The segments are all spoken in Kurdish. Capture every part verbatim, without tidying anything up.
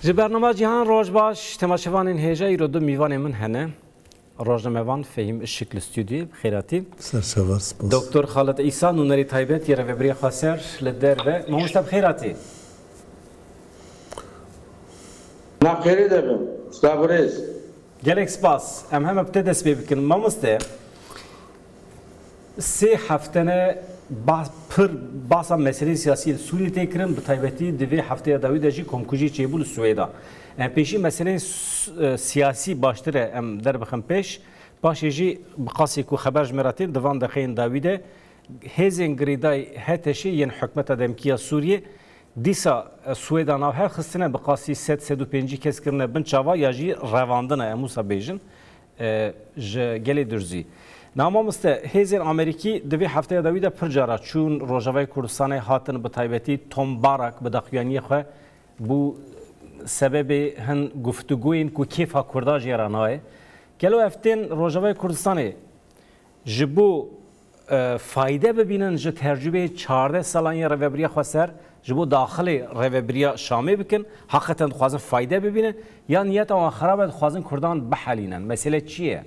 Ji bernama Cîhan Roj Baş, temaşevanên hêja, îro du mîvanên min hene. Rojnamevan Fehîm Işik li stûdyoyê, bi xêr hatî. Ser çava, spas. Doktor Xalid Îsa, nûnerê taybet yê Rêveberiya Xweser li derve. Mamoste, bi xêr hatî. Na xêrê de bin. Silav û rêz. Gelek spas. Em heme bi te dest pê bikin. Mamoste, sê hefte ne ba-, pir basa meseleyên siyasî li Sûriyê tê kirin, bi taybetî di vê hefteya dawî de jî komkujî çêbû li Swêda. Em pêşî meseleyên s-, e, siyasî baştir e em derbixin pêş. Paşê jî bi qasî ku xeber ji me re tên, di van deqeyên dawî de hêzên girêdayî H T Ş'ê yên hikûmeta demkî ya Sûriyê dîsa, e, Swêda nav hev xistine, bi qasî sed, sed û pêncî kes kirine bin çava ya jî revandine, em wisa bêjin, e, ji gelê Durzî. Na mamoste, hêzên Amerîkî di vê hefteya dawî de pir cara çûn Rojavayê Kurdistanê, hatin bi taybetî Tom Barak bi daxuyaniyê xwe bû sebebê hin guftûgoyên ku kêfa Kurda jê re nayê. Gelo ev tên Rojavayê Kurdistanê ji bo, e, fayde bibînin ji tercûbeyê çardeh salan yên Rêveberiya Xweser, ji bo daxilê Rêveberiya Şamê bikin, heqeten dixwazin fayde bibînin, ya niyeta wan xirab e, dixwazin Kurdan bihelînin? Mesele çi ye?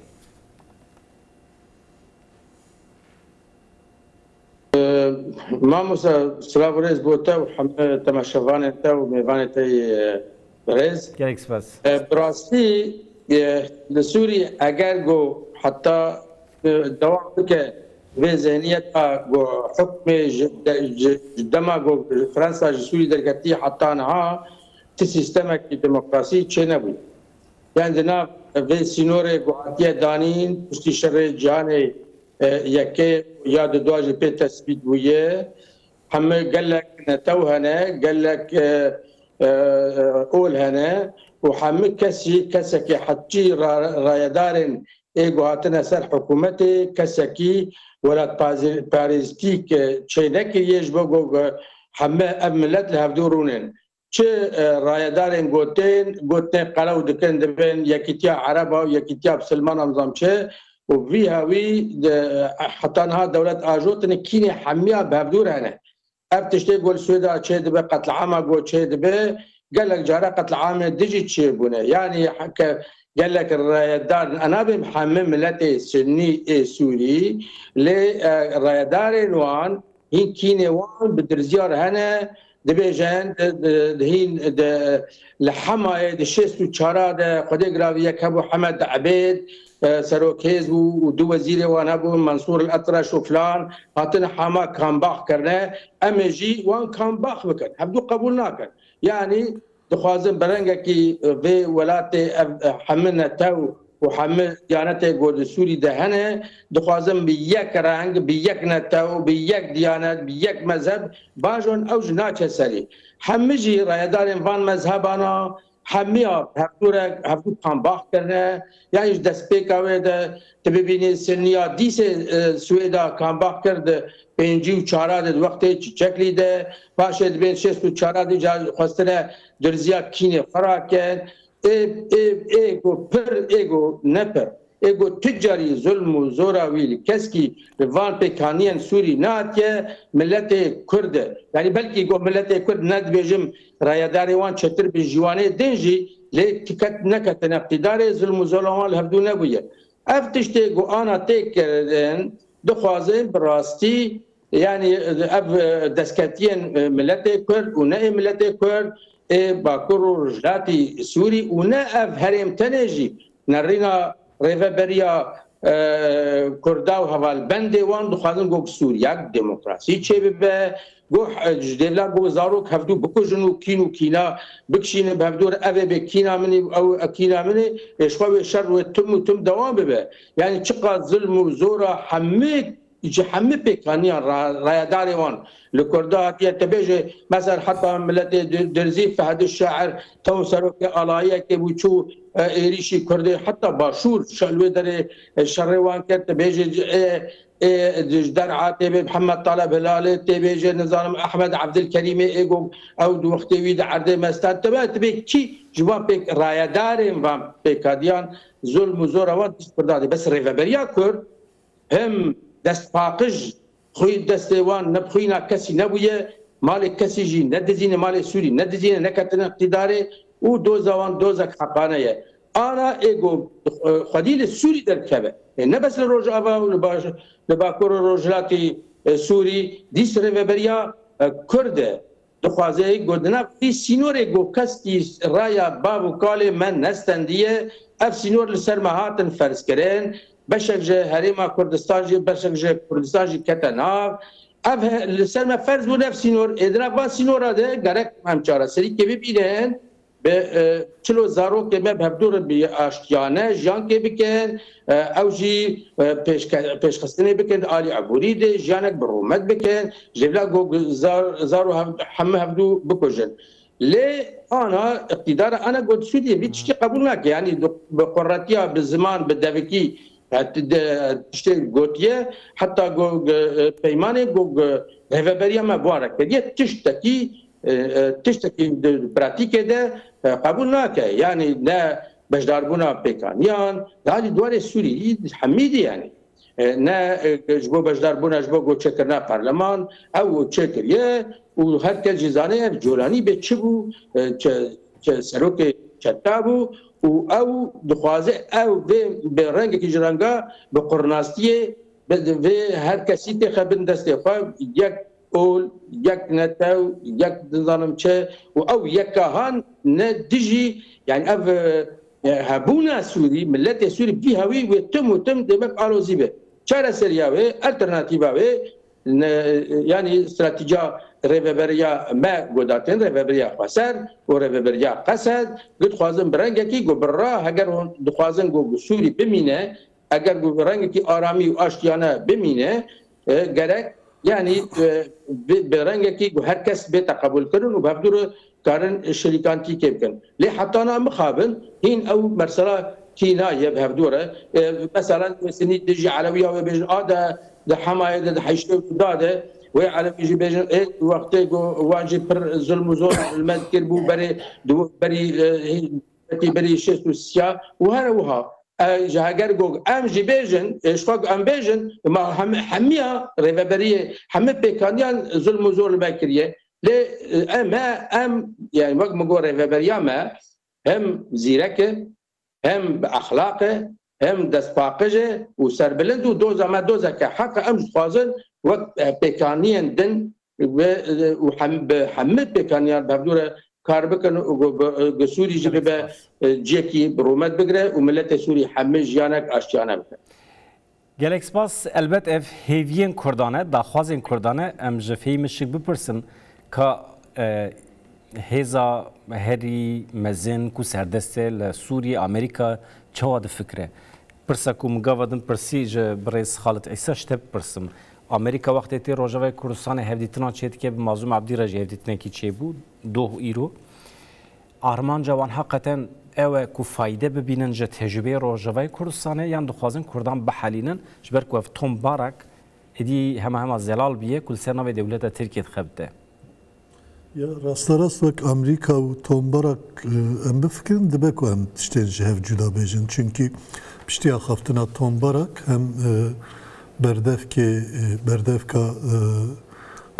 Mamoste, silav û rêz bo te û heme temaşevanên te û mêvanê te yê rêz. Gelek spas. E, bi rastî, e, li Sûrî eger ku heta, e, dewam bike vê zihniyeta ku hukmê ji de-, ji, ji dema ku Fransa ji Sûrî derketî heta niha ti sîstemekî demokrasî çênebûye. Yan di nav vê sînorê ku hatiye danîn, piştî şerê cîhanê, e, yekê ya di dua jî pê tesbît bûye. Heme gelek netew hene, gelek, e, e, ol hene û heme kesî, kesekî heçî ra-, rayedarên ê ku hatine ser hikûmetê, kesekî welatparêztîk, e, çênekiriye ji bo ku, ku heme ev milet li hevdû rûnin. Çi, e, rayedarên gotin, gotinê qelew dikin, dibên yekîtiya Ereba û yekîtiya Bisilmana nizam çi û vî hewî de, e, heta niha dewlet ajotin, kînê hemiya bi hevdûr hene. Ev tiştê ku li Swêda çêdibe, qetliama ku çêdibe, gelek cara qetliamê dijî çêbûne. Yanî heke gelek rayedar, ez nabêm hemî miletê Sunnî ê Sûrî, lê, e, rayedarên wan hîn kînê wan bi dirziya re hene, dibêjin, di, di, di hîn, di, li Hemayê di şêst û çara de Xwedê giravî yek hebû Hemed Ebêd, e, serok hêz bû û du wezîrê wan hebûn, Mansûr El Etreş û filan, hatin Hema kambax kirine, em ê jî wan kambax bikin. Hevdû qebûl nakin. Yanî dixwazin bi rengekî, e, vê welatê ev, e, hemî netew û hemî diyanetê ku di Sûrî de hene, dixwazin bi yek reng, bi yek netew, bi yek diyanet, bi yek mezheb bajon, ew jî naçe serî. Hemî jî rayedarên van mezhebana, hemiya hevdû re, hevdû kambax kirine. Yanî ji destpêka wê de tu bibînî Sinniya dîsê, e, Swêda kambax kir di pêncî û çara de, di wextê Çiçeklî de, paşê dibên şêst û çara de ca xwestine dirziya kînê xwe rakin. Ê, ê, ê ku pir, ê ku ne pir. Ê ku tu carî zulm û zora wî li keskî li van pêkaniyên Sûrî nehatiye, miletê Kurd e. Yanî belkî ku miletê Kurd ne dibêjim, rayedarê wan çetir bin ji wanê din jî, lê tiket neketin iqtîdarê, zulm û zora wan li hevdû nebûye. Ev tiştê ku ana tê kirin, dixwazin bi rastî, yanî ev, e, destketiyên, e, miletê Kurd û ne ê miletê Kurd, ê Bakur û Rojhilatî Sûrî û ne ev herêm tenê jî nerîna rêveberiya, e, Kurda û hevalbendê wan dixwazin ku Sûriya demokrasî çêbibe, ku, e, ji dêvla ku zarok hevdû bikujin û kîn û kîna bikişînin bi hevdû re, ev ê bê kîna min ê û ew ê kîna min ê, ê ji xwe wê şer wê tim û tim dewam bibe. Yanî çiqas zulm û zora hemî, ji hemî pêkaniyan ra-, rayedarê wan li Kurda hatiye, te bêje, mesela heta miletê Di-, Dirzî, Fehdi Şair, tew serokê alayiyekê bû çû, e, êrîşî Kurdê, heta Başûr şe-, li wê derê, e, şerê wan kir, te bêje, e, ê, ji derha tê bê Mihemed Taleb Hilalê, tê bê jê nizanim Ehmed Evdilkerîmê, ê ku ew di wextê wî di erdê me stan, tê bê, tê bê kî ji van pêk rayedarên van pêkadiyan zulm û zora wan dîst Kurdan dê. Bes rêveberiya Kurd him destpaqij, xwî destê wan ne bi xwîna kesî nebûye, malê kesî jî nedizîne, malê Sûrî nedizîne, neketine îqtîdarê, û doza wan dozek heqane ye. Ana ê ku, e, xwedî li Sûrî derkeve. Ê ne bes li Rojava û li baş-, li Bakur û Rojhilatê, e, Sûrî, dîs rêveberiya, e, Kurd e. Dixwaze ku di nav vî sînorê ku keskî raya bav û kalê me nestendiye, ev sînor li ser me hatin ferzkirin. Beşek ji Herêma Kurdistan jî, beşek ji Kurdistan jî kete nav. Ev he-, li ser me ferz bûn ev sînor. Ê di nav van sînora de gerek em çareserîkê bibînin. Bi, e, çilo zarokê me bi hevdû re bi aştiyane jiyankê bikin, e, ew jî, e, pêşke-, pêşxistinê bikin di alî ebûrî de jiyanek bi rûmet bikin, ji vila ku zar-, zaro hev-, hemû hevdû bikujin. Lê ana îqtîdara ana got Sûriyê vî tiştî qebûl nake. Yanî du-, bi quretiya, bi ziman, bi devikî, e, ti-, de, tiştê gotiye, heta ku, e, peymanê ku, e, rêveberiya me bi wan re kiriye, tiştekî e, e, tiştekî di pratîkê de, e, qebûl nake. Yanî ne beşdarbûna pêkaniyan, di alî duwarê Sûrî hemî dî yanî. E, ne, e, ji bo beşdarbûna, ji bo goçêkirina parleman, ew çêkiriye û her kes jî zane ev colanî bê çi bû, e, çe-, çe-, serokê çeta bû û ew dixwaze ew vê bi rengekî ji renga bi qurnastiyê bi, vê her kesî têxe bin destê xwe, yek ol, yek netew, yek dizanim çi û ew yekahan ne dijî, yani ev, e, hebûna Sûrî, miletê Sûrî bî hewî wê tim û tim demek alozî be. Çareseriya wê, alternatîfa wê, ne, yani stratejiya rêveberiya me godatin, rêveberiya xweser û rêveberiya qesed, ku dixwazin bi rengekî ku bi ra, heger hûn dixwazin ku Sûrî bimîne, eger ku rengekî aramî û aştiyane bimîne, e, gerek, yanî, e, bi, bi rengekî ku her kes bête qebûlkirin û bi hevdû re karin şirîkantîkê bikin. Lê heta na mixabin, hîn ew mesela kîna ye bi hevdû re. E, mesela, wê sinî dijî Elewiya wê bêjin, a de, di Hemayê de, di heştê û du de, wê Elewî jî bêjin, ê, wextê ku wan jî pir zilm û zor li me dikir bû, berê, di, berî, e, hîn, berî şêst û sisiya û her wiha. E, ji heger ku em jî bêjin, e, ji xwe ku em bêjin, ma hem, hemiya rêveberiyê, hemî pêkaniyan zulm û zor li me kiriye. Lê, e, em, e, em, yani wek min got rêveberiya me hem zîrek e, hem bi exlaq e, hem destpaqij e û serbilind û doza me dozeke heq e, em jî dixwazin wek, e, pêkaniyên din ve, e, û hem, bi hemî pêkaniyan bi hevdû re kar bikin û gu-, bi, e, gu Sûrî jî bibe, e, cihekî bi rûmet bigire û miletê Sûrî hemî jiyanek aştiyane bike. Gelek spas. Elbet ev hêviyên Kurdan e, daxwazên Kurdan e. Em ji Fehîm Işik bipirsin ka, e, hêza herî mezin ku serdest e li Sûriyê, Amerîka çawa difikire? Pirsa ku min gava din pirsî ji birêz Xalid Îsa, ji te bipirsim. Amerîka wextê tê Rojavayê Kurdistanê hevdîtina çêdike, bi Mazlûm Ebdî re jî hevdîtinekî çêbû, doh û îro. Armanca wan heqeten ew e ku fayde bibînin ji tecrûbeyê Rojavayê Kurdistanê, yan dixwazin Kurdan bihelînin, ji ber ku ev Tom Barak êdî hema hema zelal bûye ku li ser navê dewleta Tirkiyê dixebite? Ya rasterast wek Amerîka û Tom Barak, e, em bifikirin, dibe ku em tiştên ji hev cuda bêjin. Çunkî piştî axaftina Tom Barak hem, e, berdevkê, e, berdevka, e,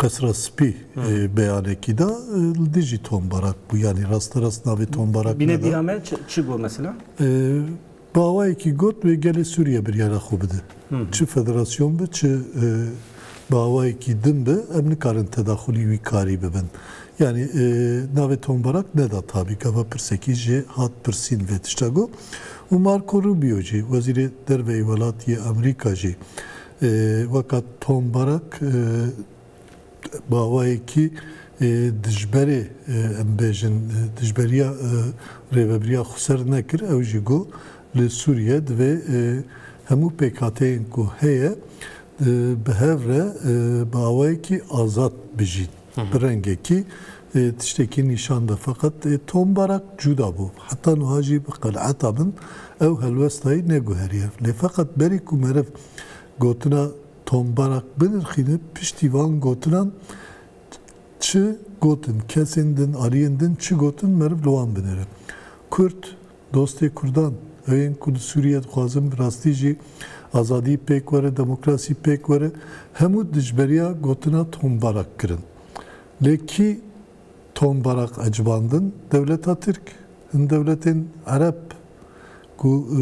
Qesra Spî, e, beyanekî da, e, li dijî Tom Barak bû. Yanî rasterast navê Tom Barak neda. Bîne bîra me çi, çi got mesela? E, Bi awayekî got, wê gelê Sûriye biryara xwe bide. Hı hı. Çi federasyon be, çi, e, bi awayekî din be, em nikarin tedaxulî wî karî bibin. Yanî, e, navê Tom Barak neda tabî, gava pirsekî jê hat pirsîn vê tişta got. Û Marco Rubio jî, wezîrê derve yê welatiyê Amerîka jî, e, weka Tom Barak, e, bi awayekî, e, dijberê, e, em bêjin, e, dijberiya, e, rêvebiriya xweser nekir. Ew jî got, li Sûriye divê, e, hemû pêkhateyên ku heye, e, bi hev re, e, bi awayekî azad bijîn. Hı hı. Bi rengekî, e, tiştekî nîşan de. Feqet, e, Tom Barak cuda bû. Heta niha jî bi qenaeta min ew helwestayî neguheriye. Lê feqet berî ku meriv gotina Tom Barak binirxîne, piştî van gotinan çi gotin, kesên din, aliyên din çi gotin, meriv li wan binêre. Kurd, dostê Kurdan, ew yên ku li Sûriye dixwazin bi rastî jî azadî pêk were, demokrasî pêk were, hemû dijberiya gotina Tom Barak kirin. Lê kî Tom Barak ecibandin? Dewleta Tirk. Hin dewletên Ereb ku, e,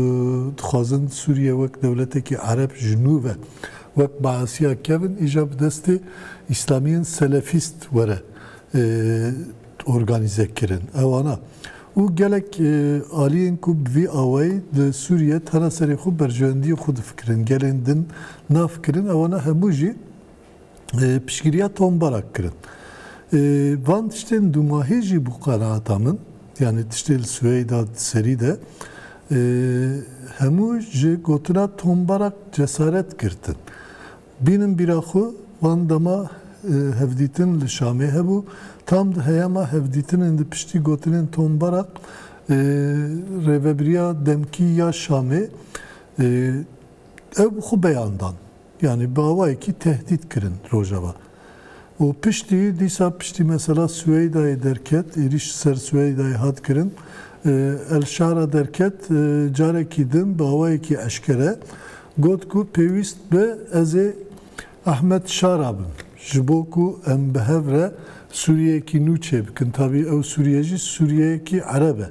dixwazin Sûriye wek dewletekî Ereb ji nû ve wek Baesiya kevin, îja bi destê Îslamiyên Selefîst were, e, organîze kirin. Ewana û gelek, e, aliyên ku bi vî awayî li Sûriye tena serê xwe berjewendiyê xwe difikirin, gelên din nafikirin, ewana hemû jî e, piştgiriya Tom Barak kirin. E, van tiştên dumahî jî bû qenaeta min, yani tiştê li Swêda serî de, e, hemû ji gotina Tom Barak cesaret girtin. Bînin bîra xwe, van dema, e, hevdîtin li Şamê hebû, tam di heyama hevdîtinên di piştî gotinên Tom Barak, e, rêvebiriya demkî ya Şamê, e, ew bi xwe beyan dan. Yani bi awayekî tehdît kirin Rojava. Û piştî, dîsa piştî mesela Swêdayê derket, êrîş ser Swêdayê hat kirin, e, El Şara derket, e, carekî din bi awayekî eşkere got ku pêwîst be ez ê Ahmed Şara bim. Ji bo ku em bi hev re Sûriyeyekî nû çêbikin. Tabî ew Sûriye jî Sûriyeyekî Ereb e.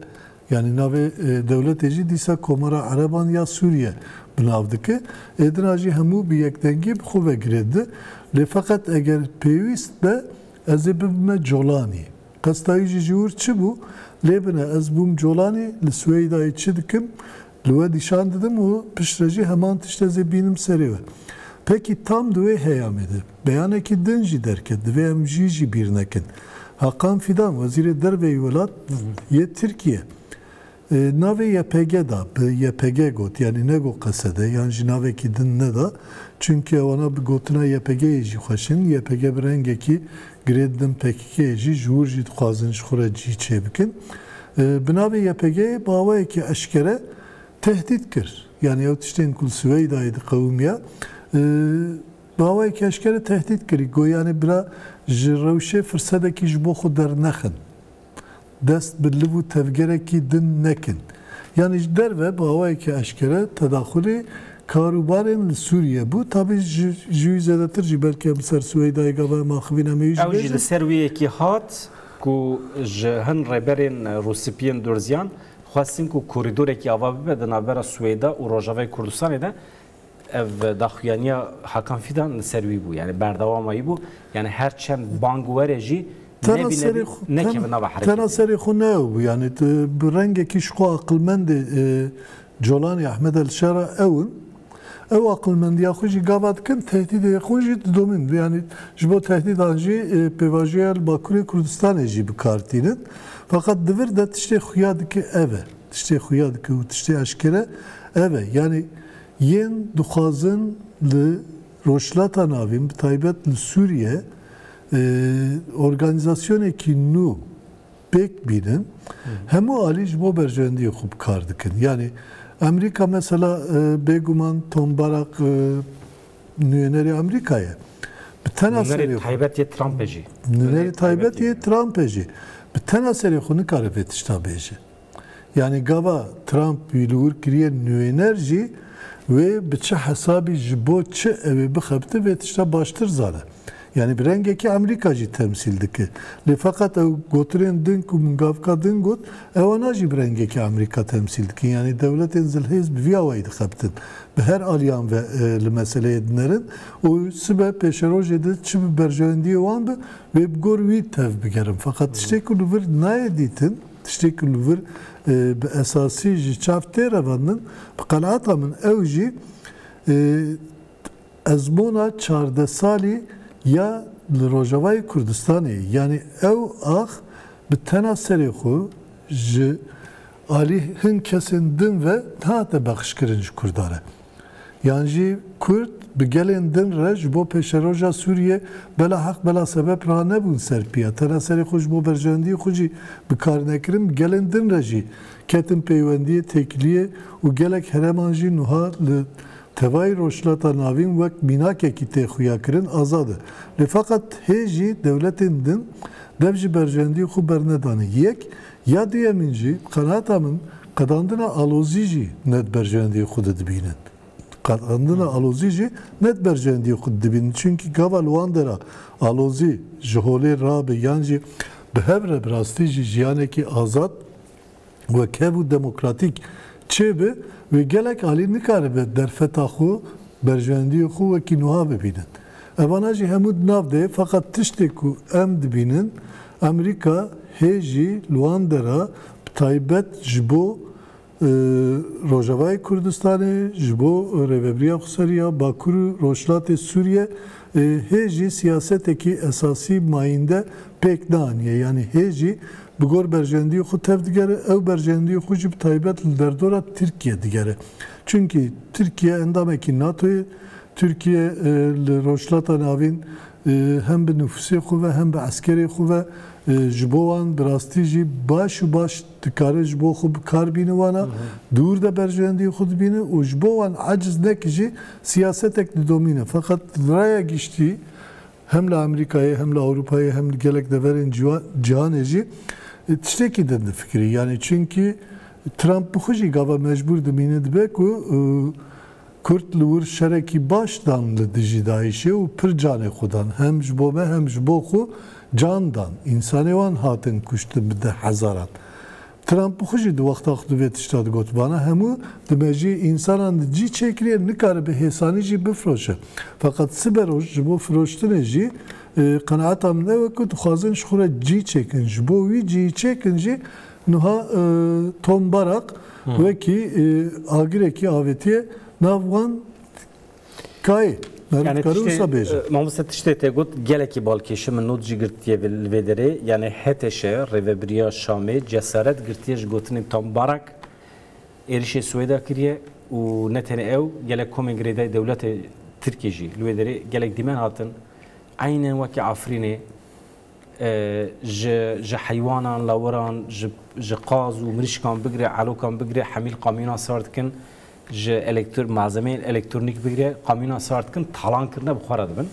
Yani navê, e, dewletê jî dîsa Komara Ereban ya Sûriye bi nav dike. Êdina jî hemû bi yekdengî bi xwe ve girê di. Lê feqet eger pêwîst be, ez ê bibime Colanî. Qesta wî jî ji wir çi bû? Lê bine ez bûm Colanî, li Swêdayê çi dikim? Li we dîşan didim û piştre jî heman tişt ez ê bînim serê we. Pekî tam di wê heyamê de beyanekî din jî derket, divê em jî jî bîr nekin. Hakan Fidan, wezîrê derve yê welat yê Tirkiye, e, navê Y P G da, bi Y P G got, yanî negot Qesede, yan jî navekî din neda. Çunke wana bi gotina Y P G'yê jî xweş in. Y P G bi rengekî girê didin P K K'yê jî, ji wir jî dixwazin ji xwe re cî çêbikin. E, bi navê Y P G'yê bi awayekî eşkere tehdît kir. Yani ew tiştên ku li Swêdayê diqewimiya, e, bi awayekî eşkere tehdît kirî. Got, yani bira ji rewşê firsedekî ji bo xwe dernexin. Dest bi liv û tevgerekî din nekin. Yani ji derve bi awayekî eşkere tedaxulê karûbarên li Sûriye bû. Tabî ji, ji wî zêdetir jî belkî em ser Swêdayê gava em axivîn em ê wî jî Ew jî bêjin. Li ser wî yekî hat ku ji hin rêberên Rûsipiyên Durziyan xwestin ku korîdorekî ava bibe di navbera Swêda û Rojavayê Kurdistanê de. Ev daxuyaniya Hakan Fidan li ser wî bû, yani berdewama wî bû. Yani her çend bang were jî Tena nebî serê nebî xwe, nekeve ten-, nava tena hereketê. Serê xwe ne ew bû, yani tu bi rengekî ji xwe aqilmendê, e, Colanî, Ahmed El Şara ew in. Ew aqilmendiya xwe jî gava dikin, tehdîdê xwe jî didomîn. Yani ji bo tehdîdan jî, e, pêvajoya li Bakurê Kurdistanê jî bi kar tînin. Feqet di vir de tiştê xuya dike ev e. Tiştê xuya dike û tiştê eşkere ev e. Yani yên dixwazin li Rojhilata Navîn, bi taybet li Sûriye, e, organîzasyonekî nû pêk bînin, hemû alî ji bo berjewendiyê xwe bi kar dikin. Yani Amerîka mesela, e, bêguman Tom Barak, e, nûnerê Amerîka ye. Bi tena Nûnerê serê xwe. Taybet yê Trumpê jî. Nûnerê Nûnerê taybet taybet yê yê. Trumpê jî. Bi tena serê xwe nikare vê tişta bêje. Yani gava Trump wî li wir kiriye nûêner jî wê bi çi hesabî ji bo çi ew ê bixebite vê tişta baştir zane. Yani bi rengekî Amerîka jî temsîl dike. Lê feqet ew gotinên din ku min gavka din got, ewana jî bi rengekî Amerîka temsîl dikin. Yani dewletên zilhêz bi vî awayî dixebitin. Bi her aliyan ve, e, li meseleyê dinerin. Û sibe pêşerojê de çi bi berjewendiyê wan be, wê bi gor wî tev bigerin. Feqet tiştê ku li vir nayê dîtin, tiştê ku li vir, e, bi esasî ji çav tê revandin, bi qenaeta min ew jî, e, ezmûna çardeh salî ya li Rojavayê Kurdistanê, yanî ew ax bi tena serê xwe ji alî hin kesên din ve nehate bexşkirin ji Kurdan re. Yan jî Kurd bi gelên din re ji bo pêşeroja Sûriyê bela heq bela sebeb ranebûn ser piya. Tena serê xwe ji bo berjewendiyê xwe jî bi kar nekirin, bi gelên din re jî ketin peywendiyê têkiliyê û gelek herêman jî nuha li tevayî Rojhilata Navîn wek mînakekî tê xuyakirin azad e. Lê feqet hê jî dewletên din dev ji berjewendiyê xwe bernedane. Yek, ya duyemîn jî, bi qenaeta min, qedandina alozî jî ne di berjewendiyê xwe de dibînin. Qedandina alozî jî ne di berjewendiyê xwe dibînin. Çunkî gava li wan dera alozî ji holê rabe yan jî bi hev re bi rastî jî jiyanekî azad wekhev û demokratîk çêbe, wê gelek alî nikaribe derfeta xwe, berjewendiyê xwe wekî nuha bibînin. Evana jî hemû di nav de ye, feqet tiştê ku em dibînin, Amerîka hê jî li wan dera bi taybet ji bo, e, Rojavayê Kurdistanê, ji bo Rêvebiriya Xweseriya Bakur û Rojhilatê Sûriye, e, hê jî siyasetekî esasî mayînde pêk neaniye. Yanî hê jî bi gor berjewendiyê xwe tev digere, ew berjewendiyê xwe jî bi taybet li derdora Tirkiye digere. Çunkî Tirkiye endamekî NATOyê, Tirkiye, e, li Rojhilata Navîn, e, hem bi nifûsê xwe ve hem bi eskerê xwe ve, e, ji bo wan bi rastî jî baş û baş dikare ji bo xwe bi kar bîne wana, Hı hı. dûr de berjewendiyê xwe dibîne û ji bo wan aciz neke jî siyasetek didomîne. Feqet li raya giştî hem li Amerîkayê, hem li Ewropayê, hem li gelek deverên ciwa-, cîhanê jî, e, tiştekî din difikirî. Yanî çunkî Trump bi xwe jî gava mecbûr dimîne dibe ku, e, Kurd li wir şerekî baş dan li dijî DAIŞê û pir canê xwe dan. Hem ji bo me hem ji bo xwe can dan. Însanê wan hatin kuştin bi deh hezaran. Trump bi xwe jî di wexta xwe de vê tişta digot. Vana hemû di mejiyê însanan de cî çêkiriye, nikare bi hêsanî jî bifiroşe. Feqet sibe roj ji bo firoştinê jî, e, qenaeta min ew e ku dixwazin ji xwe re cî çêkin. Ji bo wî cî çêkin jî niha, e, Tom Barak Hı. wekî, e, agirekî avêtiye nav wan kayê. Meriv Yani dikare tiştê, wisa bêje. e, mamoste, tiştê te got gelekî balkêş e, min not jî girtiye vê, li vê derê. Yani H T Ş, Rêvebiriya Şamê cesaret girtiye ji gotinên Tom Barak êrişê Swêda kiriye û ne tenê ew, gelek komên girêdayî dewletê Tirkiyê jî li wê derê gelek dîmen hatin. Eynen wekî Efrînê, e, ji, ji heywanan, lawiran, ji, ji qaz û mirîşkan bigire, elokan bigire, hemî li kamyona sar dikin, ji elektro-, malzemeyên elektronîk bigire, kamyona sar dikin, talan kirine bi xwe re dibin.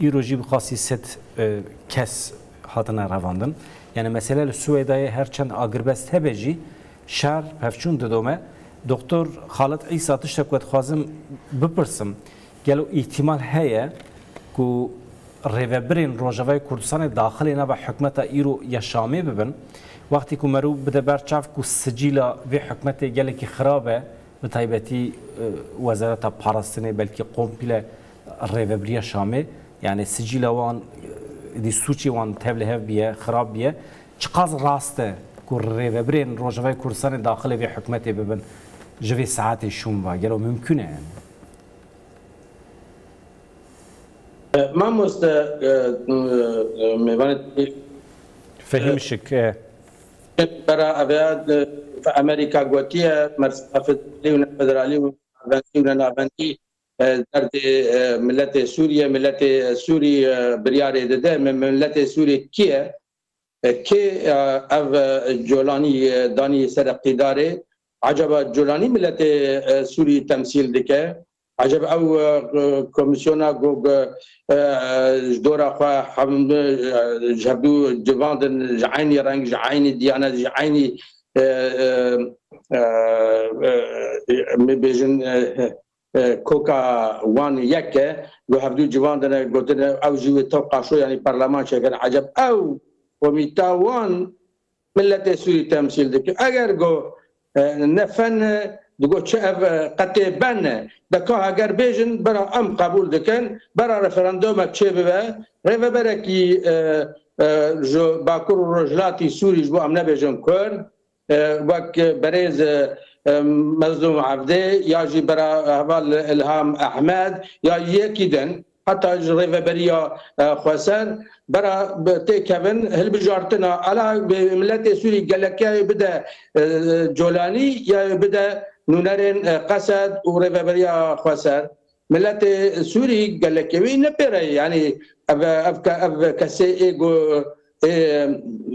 Îro jî bi qasî sed, e, kes hatine revandin. Yani mesele li Swêdayê her çend agirbest hebe jî şer pevçûn didome. Doktor Xalid Îsa, tiştek ku ez dixwazim bipirsim, gelo îhtimal heye ku rêvebirên Rojavayê Kurdistanê daxilê nava hikûmeta îro ya Şamê bibin, wextê ku meriv bide ber çav ku sicîla vê hikûmetê gelekî xirab e, bi taybetî, e, Wezareta Parastinê, belkî komple rêvebiriya Şamê, yani sicîla wan, e, dî sûcê wan tevlihev biye, xirab biye, çiqas rast e ku rêvebirên Rojavayê Kurdistanê daxilê vê hikûmetê bibin ji vê saetê şûn ve? Gelo mimkûn e yani? Mamoste, e, e, mêvanê Fehîm Şik, e. Bera evê, e, Amerîka gotiye, mersiya federalî û nefederalî û navendî û nenavendî, e, derdê, e, miletê Sûriye, miletê Sûrî, e, biryarê dide, mi-, miletê Sûrî kî ye? E, kê, e, ev, e, Colanî, e, danî ser îqtîdarê? Ecaba Colanî miletê, e, Sûrî temsîl dike? Ecaba ew, e, e, komîsyona ku, e, e, ji dora xwe hem, e, ji hevdû civandin, ji eynî reng, ji eynî diyanet, ji eynî, e, e, e, e, e, me bêjin, e, e, koka wan yek e, ku hevdû civandine gotine, ew jî wê tev qaşo, yanî parleman çêkin. Ecab ew komîta wan miletê Sûrî temsîl dike? Eger go, e, ne fen e, digo çi ev, e, qetê ben e. De ka heger bêjin, bera em qebûl dikin, bera referandumek çêbibe, rêveberekî, e, e, ji Bakur û Rojhilatî Sûrî, ji bo em nebêjin Kurd, e, wek berêz, e, e, Mezlûm Evdê ya jî bera heval Ilham Ehmed ya yekî din, heta ji Rêveberiya, e, Xweser bera bi-, têkevin hilbijartina, ala bi miletê Sûrî gelekê bide, e, Colanî ya bide nûnerên, e, Qesed û Rêveberiya Xweser. Miletê Sûrî gelekê wî ne pêre ye. Yanî ev, ev ke-, ev kesê ê ku ê,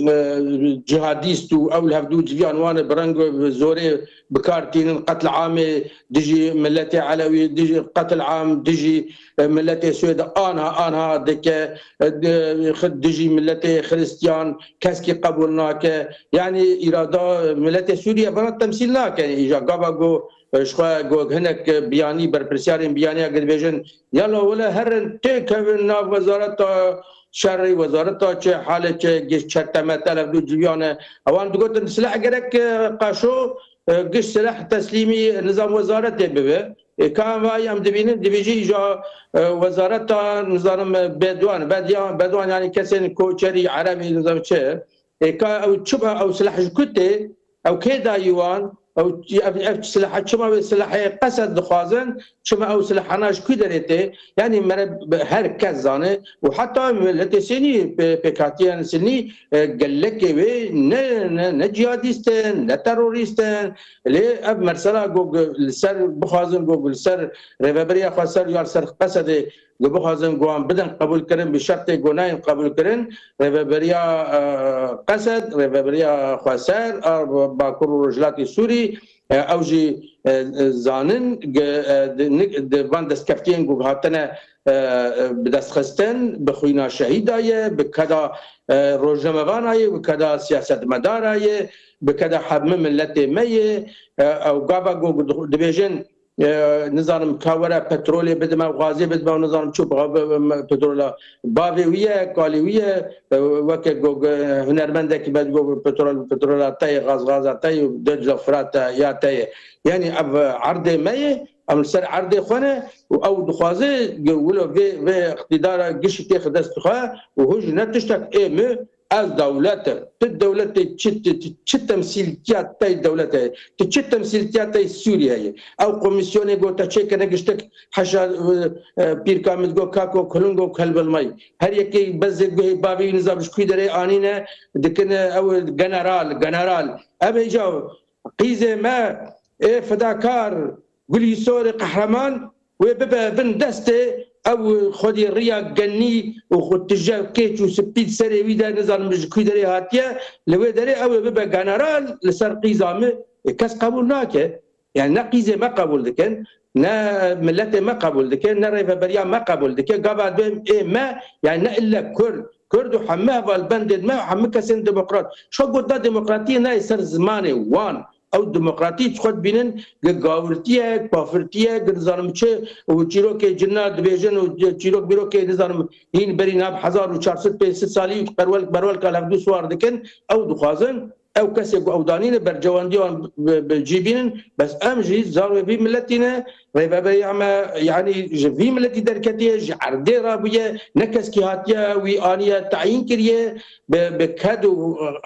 e, cihadîst û ew li hevdû civiyan wan bi reng û bi zorê bi kar tînin, qetl amê dijî miletê Elewî, dijî qetl am dijî, e, miletê Swêd anha, anha dike, e, di-, xi-, dijî miletê Xiristiyan keskî qebûl nake. Yanî îrada miletê Sûriye vana temsîl nake. Îja gava ku, e, ji xwe ku hinek biyanî, berpirsyarên biyaniya ku dibêjin, yala wele herin têkevin nav wezareta şerî, wezareta çi, halê çi, giş çeteme, telef du civiyane. Ewan digotin, silah gerek, e, qaşo, e, giş silah teslîmî nizam wezaretê bibe. E, ka em vay em dibînin, dibêjî îja, e, wezareta, nizanim, e, bedwan, bediya-, bedwan, yani kesên koçerî, erebî, nizam çi. E, ka ew çima ew silah ji ku tê? Ew kê dayî wan? Ew, ev, ev silaha çima wê silahê Qesed dixwazin? Çima ew silahana ji ku derê tê? Yanî mere her kes zane û heta miletê Sînî, pê-, pêkhatiyan Sînî, e, gelekê wê ne, ne, ne cihadîst in, ne terorîst in. Lê ev mesela ku li ser bixwazin, ku li ser rêveberiya xwe ser ya li ser Qesedê ku bixwazin ku wan bidin qebûlkirin, bi şertê ku nayên qebûlkirin, rêveberiya, e, Qesed, rêveberiya xweser a Bakur û Rojhilatê Sûrî, e, ew jî, e, e, zanin, ge-, e, di, ni-, di van destkeftiyên ku hatine, e, e, bi dest xistin, bi xwîna şehîda ye, bi keda, e, rojnamevana ye, bi keda siyasetmedara ye, bi keda hemî miletê me ye, e, ew gava ku dibêjin, e, nizanim ka were petrolê bidime û gazê bidime û nizanim çi, ba-, ba-, ba-, petrola bavê wî ye, kalê wî ye, e, weke go-, go-, hunermendekî me digo petrol, petrola te ye, gaz, gaza te ye, Decla Firata ya te ye. Yanî ev erdê me ye, em li ser erdê xwe ne û ew dixwaze ge-, wilo vê, vê iqtîdara gişî têxe dest xwe û hûn jî ne tiştek ê min, Ez dewlet im. Tu dewletê çi, tu, tu çi temsîltiya te dewlet heye? Tu çi temsîltiya te Sûriye ye? Ew komîsyonê ku te çêkirine giştek heşa, e, e, pîrka min digo kako, kulungo, kelbilmay. Her yekê bezê guhê bavê wî nizam ji ku derê anîne, dikine ew general, general. Ev hêja qîzê me, ê fedakar, Gulî Sorê qehreman, wê bibe bin destê ew xwedî riya genî û xwe tije keç û spî di serê wî de, nizanim ji ku derê hatiye, li wê derê ew ê bibe general li ser qîza min. Ê, kes qebûl nake. Yani ne qîzê me qebûl dikin, ne miletê me qebûl dike, ne rêveberiya me qebûl dike. Gava dibêm ê me, yani ne ille Kurd, Kurd û hemî hevalbendên me, hemî kesên demokrat. Şo got da demokratiyê nayê ser zimanê wan. Ew demokratî ji xwe dibînin, gi gawirtî ye, kafirtî ye, gi nizanim çi û çîrokê cina dibêjin û çîrok bîrokê nizanim hîn berî nav hezar û çar sed pênc sed salî qerwel-, berwelka li hevdû siwar dikin, ew dixwazin, ew kesê ku ew danîne bercewendiya wan bi, bi cî bînin, bes em jî zarokê vî miletî ne, rêveberiya me, yanî ji vî miletî derketiye, ji erdê rabûye, ne keskî hatiye wî aniye tayîn kiriye, bi, bi ked û,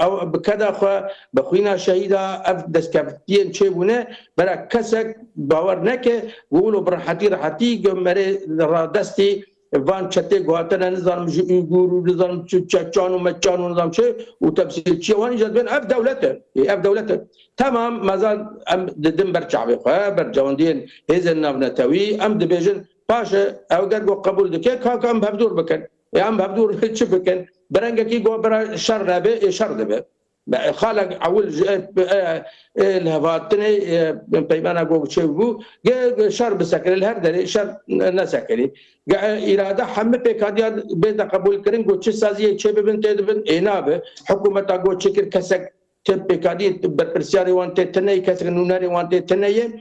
ew, bi keda xwe, bi xwîna şehîda ev destkeftiyên çêbûne, bera kesek bawer neke, ku wilo bi rehetî, rehetî ku merê radestî van çetê ku hatine, nizanim ji Uygûr û nizanim çi, Çeçan û Meçan û nizanim çi û temsîlçiya wan îca dibên ev dewlet e. Ê, ev dewlet e. Temam, mezan em didin ber çavê xwe, bercewendiyên hêzên navnetewî, em dibêjin, paşe ew ger ku qebûl dike, ka, ka em bi hevdûr bikin. Ê, em bi hevdûr çi bikin? Bi rengekî ku bira şer nebe, ê şer dibe. Be-, xalek ewil ji, e, e, e, li hevatinê, e, peymana ku çêbû, ge, ge şer bisekirê, li her derê şer ne-, nesekirî. Ge, e, îrade hemî pêkadiyan bête qebûlkirin, ku çi saziyê çê bibin, tê dibin, ê nabe. Hikûmeta ku çêkir kesek ti pêkadî, berpirsiyarê wan tê tune ye, kesek nûnerê wan tê tune ye.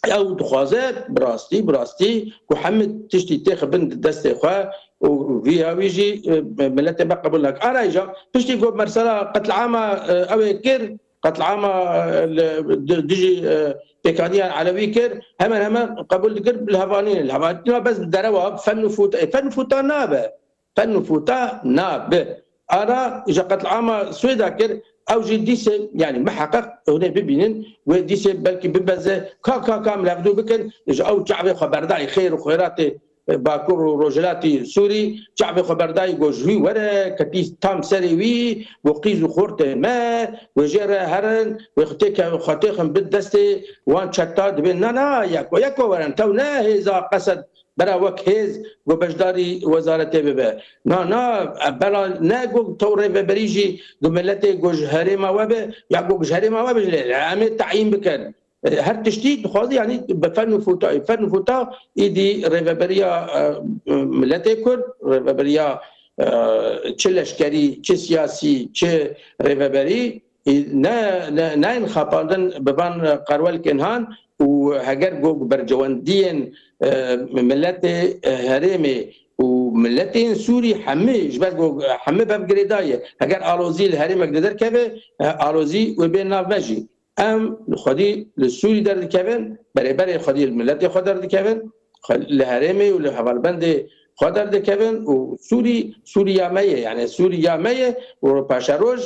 Ew dixwaze bi rastî, bi rastî ku hemî tiştî têxe bin destê xwe û vî ya wî jî, e, miletê me qebûl nake. Ara îja, piştî ku mesela qetlîama, e, ew ê kir, qetlîama, e, li, di, dijî, e, pêkaniya Elewî kir, hemen hemen qebûl dikir, li hevanî, li hevanî bes derewa fen û fûta, e, fen û fûta nabe. Fen û fûta nabe. Ara ji qetlîama Swêda kir, ew jî dîsê, yani miheqeq hûnê bibînin, wê dîsê belkî bibeze, ka, ka, ka em levdû bikin, ji ew çavê xwe berdayî xêr û xêratê, e, Bakur û Rojhilatî Sûrî, çavê xwe berdayî got ji wî were, ketî tam serê wî, got qîz û xortê me, wê jê re herin, wê xwe têke-, xwe têxin bin destê wan çeta dibên. Na, na, yeko, yeko werin, tew ne hêza Qesed bera wek hêz ku beşdarî wezaretê bibe. Na, na, bela ne ku tew rêveberî jî ku miletê ku ji herêma we be, ya ku ji herêma we be jî lê em ê tayîn bikin. Her tiştî dixwaze, yanî bi fen û fûta, fen û fûta îdî rêveberiya, e, miletê Kurd, rêveberiya, e, çi leşkerî, çi siyasî, çi rêveberî, ne, ne, nayên xapandin bi van qerwelkên han û heger ku bercewendiyên, e, miletê, e, herêmê û miletên Sûrî hemî, ji ber ku hemî bev girêdayî ye. Heger alozî li herêmek de derkeve, e, alozî wê bên nav me jî. Em li xwedî li Sûrî derdikevin, berê berê xwedî li miletê xwe derdikevin, xwe-, li herêmê û li hevalbendê xwe derdikevin û Sûrî, Sûriya me ye, yani Sûriya me ye û paşeroj,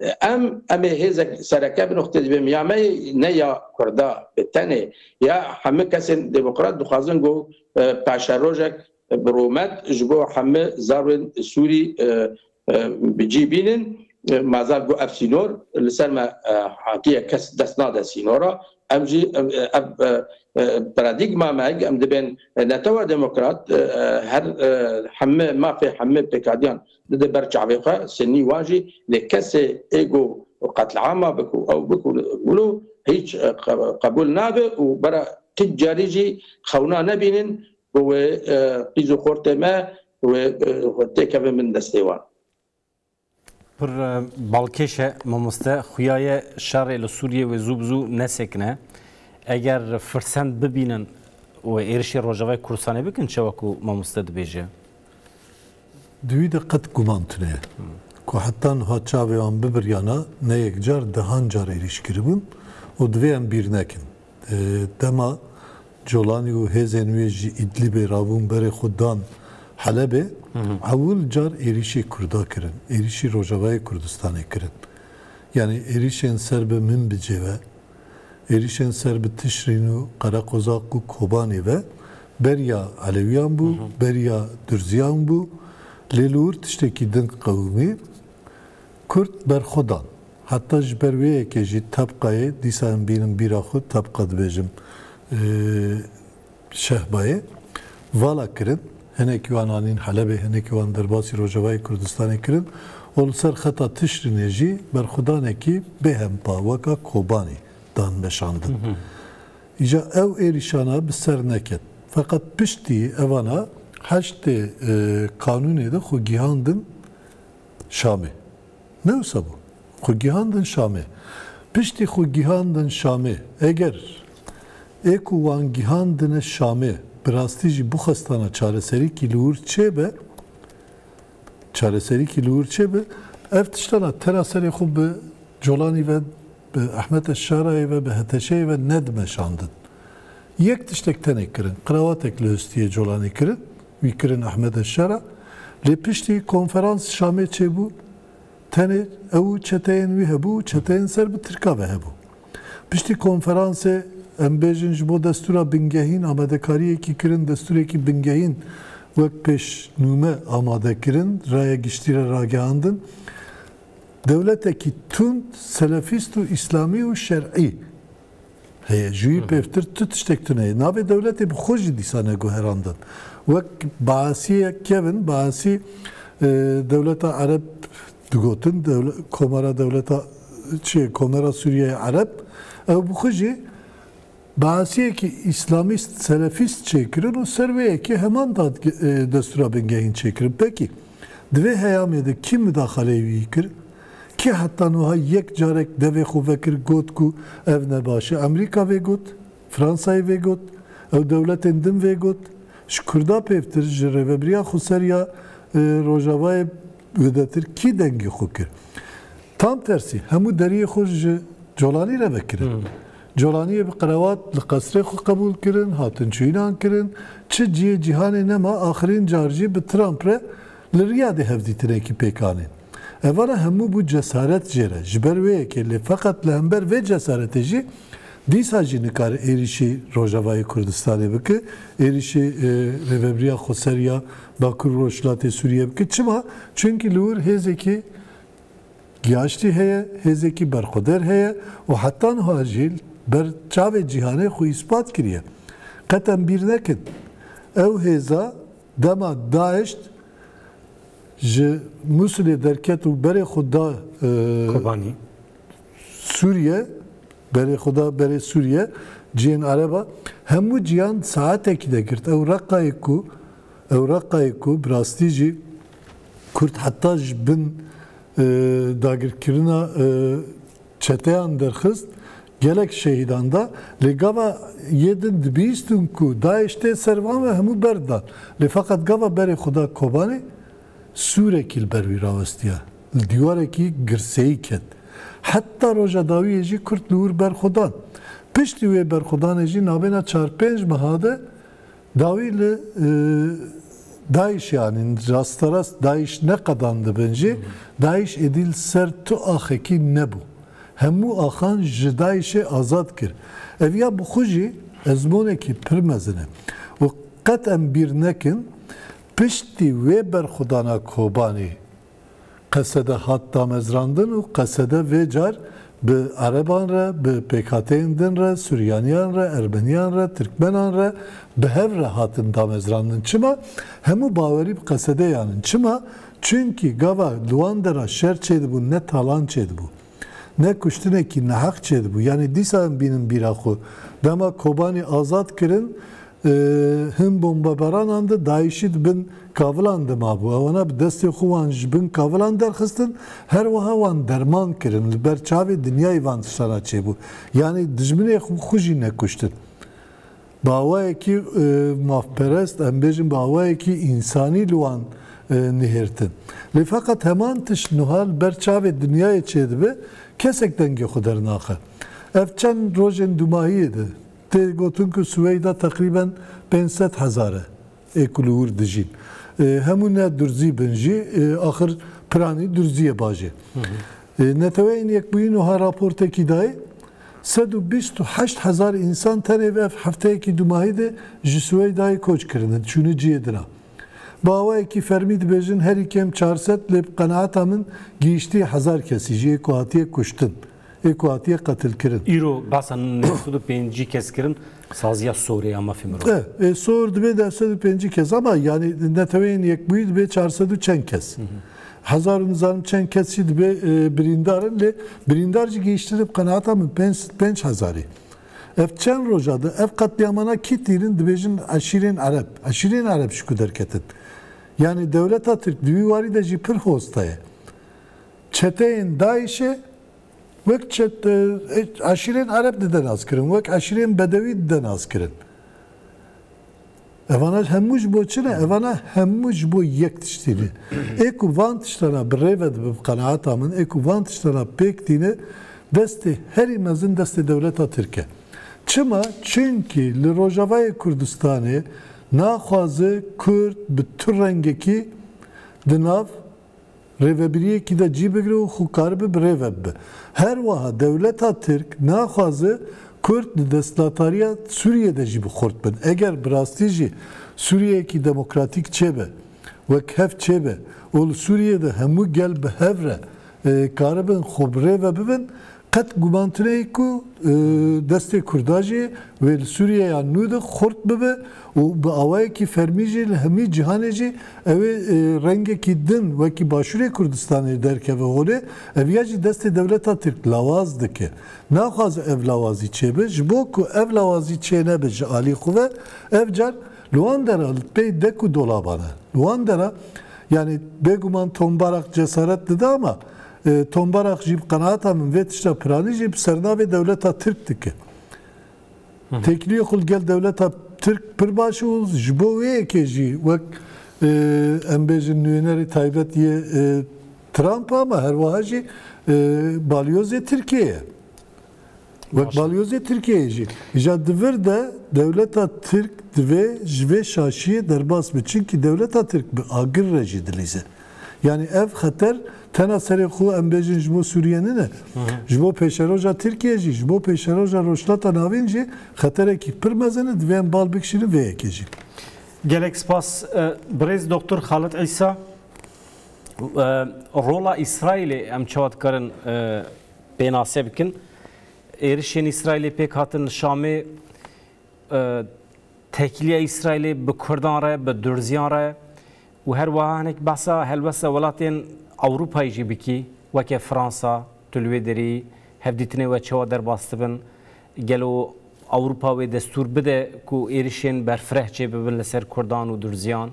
e, em, em ê hêzek sereke bi noqtê dibêm ya me ye, ne ya Kurda bi tenê. Ya hemî kesên demokrat dixwazin ku, e, paşerojek bi rûmet ji bo hemî zarwên Sûrî, e, e, bi cî bînin. E, mazal ku ev sînor li ser me, e, hatiye, kes dest nade sînora. Em jî, e, ev, e, e, paradîgma me, em dibên netewa demokrat, e, e, her, e, hemî mafê hemî pêkadiyan dide ber çavê xwe, senî wan jî lê kesê ê ku qetliama bik û ew bik û wilo hîç, e, qe-, qebûl nabe û bera tu carî jî xewna nebînin. Bi wê, e, qîz û xortê me wê, e, têkevin bin destê wan. Pir, e, balkêş e, mamoste. Xuya ye şerê li Sûriyê wê zû bi zû nesekine. Eger firsend bibînin wê êrişê Rojavayê Kurdistanê bikin, çawa ku mamoste dibêje? Di wî de qet guman tune ye ku heta niha çavê wan bibiriyana, ne yek car, dehan car êrîş kiribûn û divê em bîr nekin. E, dema Colanî û hêzên wê ji Îdlîbê rabûn berê xwe dan Helebê, ewil car êrîşê Kurda kirin, êrîşî Rojavayê Kurdistanê kirin. Yanî êrîşên ser bi Minbicê ve, êrîşên ser bi Tişrîn û Qereqozaq û Kobanê ve beriya Elewiyan bû, beriya Durziyan bû. Lê li wir tiştekî din qewimî, Kurd berxwe dan. Heta ji ber wê yekê jî Tebqayê, dîsa em bînin bîra xwe, Tebqa dibêjim, e, Şehbayê, vala kirin. Hinekî wan anîn Helebê, hinekî wan derbasî Rojavayê Kurdistanê kirin û li ser xeta Tişrînê jî berxwedanekî bêhempa weka Kobanî dan meşandin. Îja ew êrîşana bi ser neket. Feqet piştî evana heştê, e, Kanûnê de xwe gihandin Şamê. Ne wisa bû. Xwe gihandin Şamê. Piştî xwe gihandin Şamê, eger ê ku wan gihandine Şamê bi rastî jî bixwestana çareserîkî li wir çêbe, çareserîkî li wir çêbe, ev tiştana tera serê xwe bi Colanî ve, bi Ehmed Eşşarayê ve, bi Heteşeyê ve nedimeşandin. Yek tiştek tenê kirin, qirawatek li hustiyê Colanî kirin, wî kirin Ehmed Eşşara. Lê piştî konferans Şamê çêbû, tenê ew û çeteyên wî hebû, çeteyên ser bi Tirka ve hebû. Piştî konferansê, em bêjin, ji bo destûra bingehîn amadekariyekî kirin, destûrekî bingehîn wek pêşnûme amade kirin, raya giştî re ragihandin. Dewletekî tund, selefîst û îslamî û şer'î heye. Ji wî pêvtir tu tiştek tune ye. Navê dewletê bi xwe jî dîsa neguherandin. Wek Baasiyek kevin, Baasî, e, dewleta Ereb digotin, dewle-, Komara dewleta, çi, Komara Sûriyeyê Ereb, ew bi xwe jî Baasiyekî îslamîst, selefîst çêkirin û ser wê yekê heman dad-, e, destûra bingehîn çêkirin. Pekî, di vê heyamê de kî mudaxaleyê wî kir? Kî heta niha yek carek devê xwe vekir got ku ev ne baş e? Amerîka vê got, Fransayê vê got, ew dewletên din vê got. Ji Kurda pêvtir, ji Rêvebiriya Xweseriya, e, Rojavayê zêdetir kî dengê xwe kir? Tam tersî, hemû deriyê xwe ji Colanî re vekirin. Colaniyê bi qerewat li qesrê xwe qebûl kirin, hatin çûyînan kirin. Çi cihê cîhanê nema, axirîn car jî bi Trump re li Riyadê hevdîtinekî pêk anîn. Evana hemû bû cesaret jê re. Ji ber wê yekê, lê feqet li hember vê cesaretê jî dîsa jî nikare êrîşî Rojavayê Kurdistanê bike, êrîşî, e, Rêvebiriya Xweseriya Bakur Rojhilatê Sûriyê bike. Çima? Çunkî li wir hêzekî giyaştî heye, hêzekî berxweder heye û heta niha jî ber çavê cîhanê xwe îspat kiriye. Qet em bîr nekin. Ew hêza dema DAIŞ ji Mûsilê derket û berê xwe da, e, Kobanî. Sûriye, berê xwe da berê Sûriye, cihên Ereba, hemû cihan saetekî de girt. Ew Reqayê ku, ew Reqayê ku bi rastî jî Kurd heta ji bin, e, dagirkirina, e, çeteyan derxist, Gelek şehîdan da, lê gava yê din dibîstin ku DAIŞ tê ser van ve hemû berdan. Lê feqet gava berê xwe da Kobanê, sûrekî li ber wî rawestiya. Li dîwarekî girseyî ket. Heta roja dawiyê jî Kurd li wir berxwedan. Piştî wê berxwedanê jî nabêna çar pênc meha de dawî li, e, DAIŞ, yanî rasterast DAIŞ neqedandibin jî, DAIŞ êdî li ser tu axekî nebû. Hemû axan ji DAIŞê azad kir. Ev ya bi xwe jî ezmûnekî pir mezin e. Û qet em bîr nekin, piştî wê berxwedana Kobanê, Qesede hat damezrandin û Qesede vê car bi Ereban re, bi pêkhateyên din re, Suryaniyan re, Ermeniyan re, Tirkmenan re, bi hev re hatin damezrandin. Çima? Hemû bawerî bi Qesedeyan in. Çima? Çunkî gava li wan dera şer çêdibû, ne talan çêdibû, ne kuştinekî neheq çêdibû. Yanî dîsa em bînin bîra xwe. Dema Kobanî azad kirin, e, hin bombebaranan de DAIŞî di bin kavilan de mabû. Ewana bi destê xwe wan ji bin kavilan derxistin, her wiha wan derman kirin. Li ber çavê dinyayê van tiştana çêbû. Yanî dijminê xwe, xwe jî nekuştin. Bi awayekî, e, mafperest, em bêjin bi awayekî însanî li wan, e, nihêrtin. Lê feqet heman tişt niha li ber çavê dinyayê çêdibe, kesek dengê xwe dernaxe. Ev çend rojên dumahiyê de tê gotin ku Swêda teqrîben pênc sed hezar e ê ku li wir dijîn. E, hemû ne durzî bin jî, e, axir piranî durziyê bajê. E, Neteweyên Yekbûyî niha raportekî dayê, sed û bîst û heşt hezar însan tenê bi ev hefteyekî dumahî de ji Swêdayê koç kirine, çûne cihê din a. Bi awayekî fermî dibêjin herî kêm çar sed, lê bi qenaeta min gihîştiye hezar kesî jî ê ku hatiye kuştin, ê ku hatiye qetilkirin. Îro behsa neh sed û pêncî kes kirin, saziya Sorê ya mafê mirov. E, e, Sor dibe neh sed û pêncî kes ama, yanî, Neteweyên Yekbûyî dibe çar sed û çend kes. Hezar û nizanim çend kes jî dibe, e, birîndar in, lê birîndar jî gihîştine bi qenaeta min pênc, pênc hezarî. Ev çend roja de ev qetlîamana kî tînin, dibêjin eşîrên Ereb. Eşîrên Ereb ji ku derketin? Yanî dewleta Tirk di wî warî de jî pir hosta ye. Çeteyên DAIŞê wek çet-, e, eşîrên Ereb dide naskirin, wek eşîrên Bedewî dide naskirin. Evana hemû ji bo çi ne? Evana hemû ji bo yek tiştî ne. Ê ku van tiştana bi rê ve dibe, bi qenaeta min, ê ku van tiştana pêk tîne, destê herî mezin destê dewleta Tirk e. Çima? Çunkî li Rojavayê Kurdistanê naxwaze Kurd bi tu rengekî di nav rêvebiriyekî de cî bigire û xwe karibe bi rê ve bibe. Her wiha dewleta Tirk naxwaze Kurd di desthilatdariya Sûriyê de jî bi xurt bin. Eger bi rastî jî Sûriyeyekî demokratîk çêbe, wek hev çêbe û li Sûriyê de hemû gel bi hev re, e, karibin xwe bi rê ve bibin, qet guman tune ye ku, e, destê Kurda jî wê li Sûriyeya nû de xurt bibe û bi awayekî fermî jî li hemî cîhanê jî ew ê, e, rengekî din wekî Başûrê Kurdistanê derkeve holê, ev ya jî destê dewleta Tirk lawaz dike. Naxwaze ev lawazî çêbe, ji bo ku ev lawazî çênebe ji alî xwe ve, ev car li wan dera li pey dek û dolaban e. Li wan dera, yanî bêguman Tombarak cesaret dide ama, e, Tombarak jî bi qenaeta min vê tişta piranî jî bi sernavê dewleta Tirk dike. Têkiliyê xwe li gel dewleta Tirk pir baş û ji bo wê yekê jî wek, e, em bêjin nûnerê taybet yê, e, Trump ama her wiha jî, e, balyozê Tirkiyê ye. Wek balyozê Tirkiyeyê jî. Îja di vir de dewleta Tirk divê ji vê şaşiyê derbas be. Çimkî dewleta Tirk bi agir re jî dilîze. Yanî ev xeter tena serê xwe em bêjin ji bo Sûriye nine. Ji bo pêşeroja Tirkiye jî, ji bo pêşeroja Rojhilata Navîn jî xeterekî pir mezin e, divê em bal bikişînin vê yekê jî. Gelek spas, e, birêz Doktor Xalid Îsa. E, rola Îsraîlê em çawa dikarin, e, pênase bikin? Êrişên Îsraîlê pêk hatin li Şamê, e, têkiliya Îsraîlê bi Kurdan re, bi Durziyan re û her wiha hinek behsa helwesta welatên Ewropayê jî bikî, weke Fransa, tu li wê derî hevdîtinê we çawa derbas dibin? Gelo Ewropa wê destûr bide ku êrişên berfireh çêbibin li ser Kurdan û Durziyan?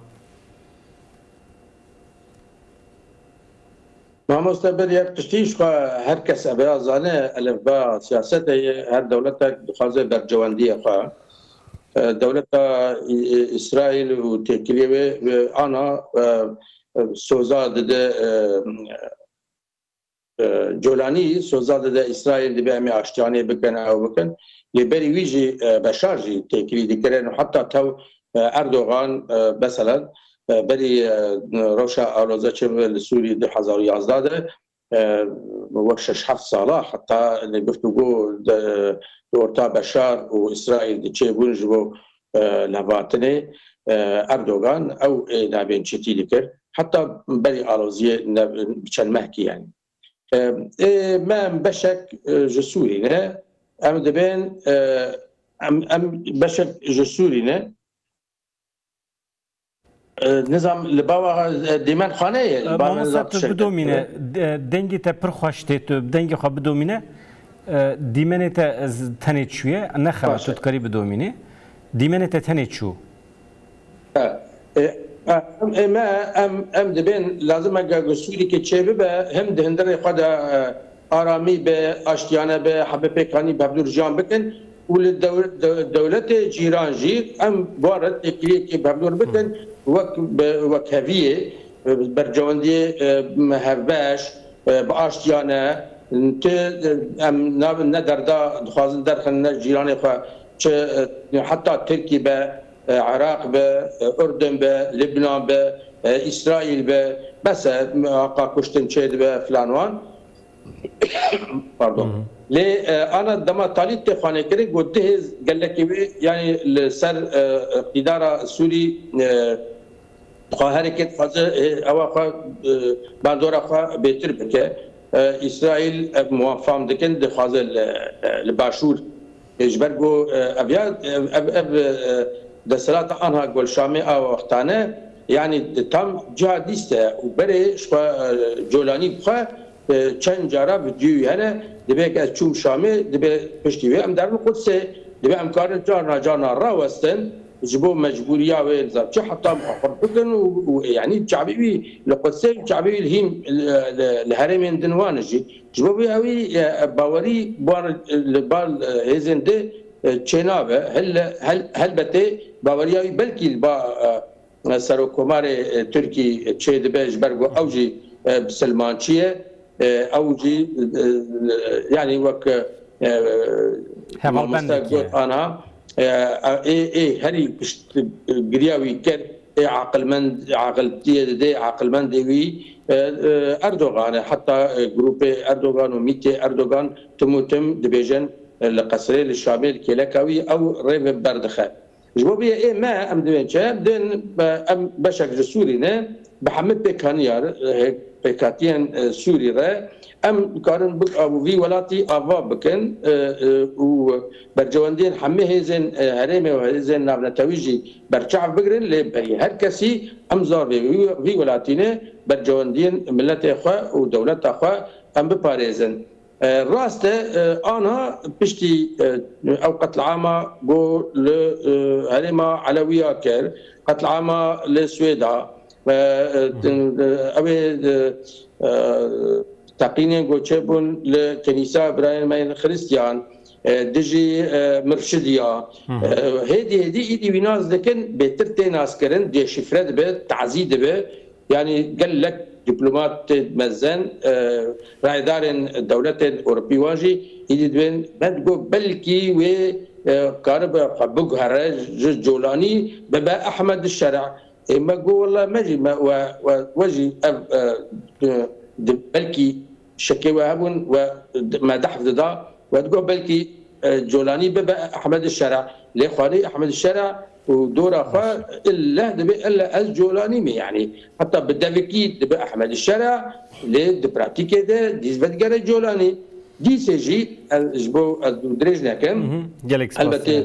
Mamoste, berî her tiştî ji xwe her kes eve ya zane, elifba siyasete ye, her dewletek dixwaze bercewendiyê xwe. E, dewleta Î-, Î-, Îsraîl û têkiliyê wê, wê ana, e, e, soza dide, e, e, Colanî soza dide Îsraîl, dibe em ê aştiyanê bikin, ew bikin. Lê berî wî jî, e, Beşar jî têkilî dikirin û heta tew, e, Erdogan, e, mesela, e, berî, e, rewşa aloze çi li Sûrî du hezar û yazdeh de, e, wek şeş heft sala heta li guftûgo di, di orta Beşar û Îsraîl di çêbûn ji bo, e, lehvatinê, e, Erdogan ew ê navên çetî dikir. Heta berî aloziyê ne, bi çend mehkî yani. E, ê me em beşek, e, ji Sûrî ne. Em dibên, e, em, em beşek ji Sûrî ne. E, nizam li bava, e, dîmen xane ye. Li bava Mamoste, nizam tu tişek. Bidomîne. Baş e. De-, dengê te pir xweş tê, tu dengê xwe bidomîne. E, dîmenê te ez tenê çûye. Ne xewa, tu dikarî bidomînî. Dîmenê te tenê çû. E, e, e, em, e, me, em, em dibên lazim e ge Sûrî ke çê bibe, him di hundirê xwe de, e, aramî be, aştiyane be, hebe pêkanî bi hevdûr jiyan bikin û li dew-, de-, dewletê cîran jî em bi wan re têkiliyekê bi hevdûr bikin, wek bi, wekheviyê, e, bercewendiyê, e, hevbeş, e, bi aştiyane, ti, e, em na-, ne derda dixwazin derxin ne cîranê xwe, çi, e, heta Tirkî be, e, Iraq be, e, Urdun be, Libnan be, e, Îsraîl be, bes e, haqa kuştin çê dibe filan wan. Pardon. Hı hı. Lê, e, ana dema talî tê xanê kirin, got du hêz gelekî wê, yanî li ser, e, îqtîdara Sûrî, e, xwe herêkê dixwaze, e, ewa xwe, e, bandora xwe bêtir bike. E, Îsraîl, e, wan fam dikin, dixwaze li, e, li başûr. E, ji ber ku, e, ev ya, ev, ev, ev, e, desthilata anha Golşamê a wextane, yanî tam cihadîst e û berê ji xwe, e, Colanî bi xwe, e, çend cara vîdyoyî hene, dibe ke ez çûm Şamê, dibe piştî wê em derin Qudsê, dibe em karin carna carna rawestin, ji bo mecbûriya wê nizam çi heta em xwe xurt bikin û, û, yanî çavê wî li Qudsê, çavê wî li hîn, li, li, li herêmên din wan jî. Ji bo vê ewî, e, bawerî wan li ba, e, hêzên di, e, çênabe. Hel-, hel-, helbetê baweriya wî belkî li ba, e, Serokkomarê, e, Tirkî çêdibe, ji ber ku ew jî, e, bisilmançî ye. E, ew jî, e, e, yanî wek, e, Hevalbendekî mamoste ye. Got ana, e, ê, ê herî piştgiriya wî kir, ê aqilmend, aqiltiyê dide, aqilmendê wî, e, e, Erdogan e. Heta, e, grûpê Erdogan û mîtê Erdogan tim û tim dibêjin, e, li qesrê, li Şamê, li kêleka wî ew rê ve berdixe. Ji bo vê yê ê me, em divên çi? Em divên, e, em beşek ji Sûrî ne, bi hemî pêkhaniya re, e, pêkhatiyên, e, Sûrî re, em dikarin bi, vî welatî ava bikin, e, e, û bercewendiyên hemî hêzên, e, herêmê û hêzên navnetewî jî berçav bigirin, lê berî her kesî em zarvê vî, vî welatî ne, bercewendiyên miletê xwe û dewleta xwe em biparêzin. E, rast e, e, ana piştî, e, ew qetlama ku li, e, herêma Elewiya kir, qetlama li Swêda, e, e, e, ew ê, e, e, teqînên ku çêbûn li Kenîsa Birayên me yên Xiristiyan, e, dijî, e, mirşidiya. Hı hı. E, hêdî hêdî îdî wî nas dikin, bêtir tê naskirin, dêşîfre dibe, tazî dibe. Yanî gelek dîplomatê mezin, e, rayedarên dewletên Ewropî wan jî îdî dibên, me digot belkî wê, e, karibe xwe biguhere ji Colanî bibe Ehmed Şer'a. Ê me got, wela me jî, me, we, we, we jî ev, e, di, di, belkî şekê we hebûn, we di, me dehf dida, we digot belkî, e, Colanî bibe Ehmed Şer'a. Lê xwedî Ehmed Şer'a û dora xwe illeh dibe, illa ez Colanî me, yanî heta bi devikî dibe Ehmed Şer'a, lê di pratîkê de dîs vedigere Colanî. Dîsê jî, ez ji bo ez dirêj nekim, mhm, gelek spas, elbetê,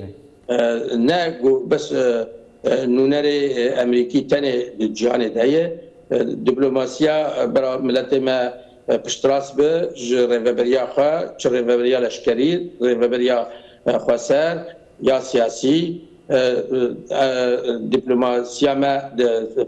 e, ne ku bes, e, e, nûnerê, e, Emerîkî tenê di cîhanê de heye. E, diplomasiya, e, bera miletê me, e, piştrast be ji rêveberiya xwe, çi rêveberiya leşkerî, rêveberiya, e, xweser, ya siyasî, e, e, e, diplomasiya me di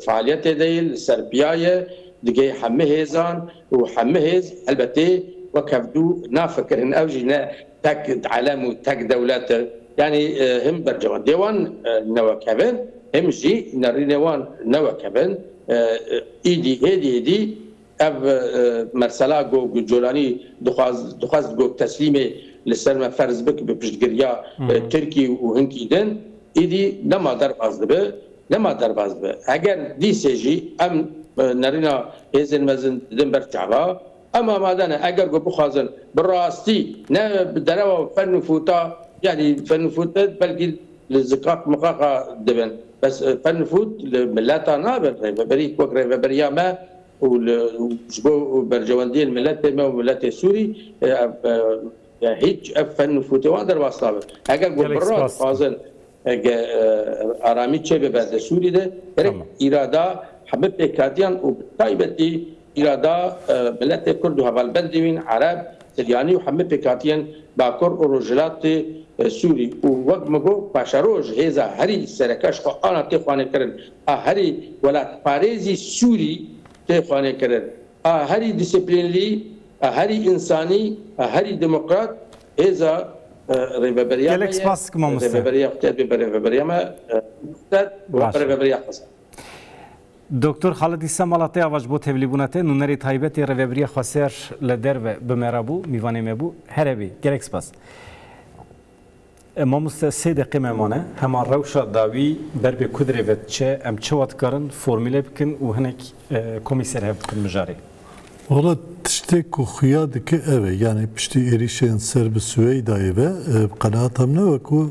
faaliyetê de ye, li ser piya ye, digê hemî hêzan û hemî hêz helbetê wek hevdû nafikirin. Ew jî ne tek elem û tek dewlet e. Yanî, e, him bercewendê wan, e, ne wek hev in, him jî nerînê wan ne wek hev in. E, e, îdî, hêdî, hêdî ev, e, mesela ku, ku Colanî dixwaz-, dixwest ku teslîmê li ser me ferz bik bi piştgiriya, Hı hı. e, Tirkî û hinkî din, îdî nema derbas dibe, nema derbas dibe. Eger dîsê jî em, e, nerîna hêzên mezin didin ber çava, em amade ne. Eger ku bixwazin bi rastî ne bi derewa fen û fûta, yanî fen û fût belkî li ziqaq miqaqa dibin. Bes, e, fen û fût li mileta nabin. Rêveberî wek rêveberiya me û li, û ji bo bercewendiyên miletê me û miletê Sûrî, e, e, e, hîç ev fen û fûtê wan derbas nabin. Eger ku Gelek bi rast spas. Dixwazin, e, ge-, e, aramî çêbibe di Sûrî de, gerek Tamam. îrada hemî pêkatiyan û bi taybetî îrada, e, miletê Kurd û hevalbendê wîn, Ereb, Siryanî û hemî pêkatiyên Bakur û Rojhilatê, e, Sûrî û wek min got, paşeroj hêza herî sereke ji xwe ana tê xwanêkirin, a herî welatparêzî Sûrî tê xwanêkirin, a herî disiplînlî, a herî însanî, a herî demokrat hêza, e, rêveberiya Gelek me ye. Spas dikim, mamoste. Rêveberiya Xwedê bê rêveberiya me, e, Baş. Rêveberiya Xwedê. Doktor Xalid Îsa, mala te ava ji bo tevlîbûna te, nûnerê taybetê Rêveberiya Xweser li derve bi me re bû, mîvanê me bû. Here bî. Gelek spas. E, mamoste, sê deqê me mane. Hema rewşa dawî ber bê ku dirêve diçe, em çawa dikarin formîle bikin û hinek, e, komî ser hev bikin mijarê? Wala tiştê ku xuya dike ev e. Yanî piştî êrîşên ser bi Swêdayê ve, e, bi qenaeta min e ku,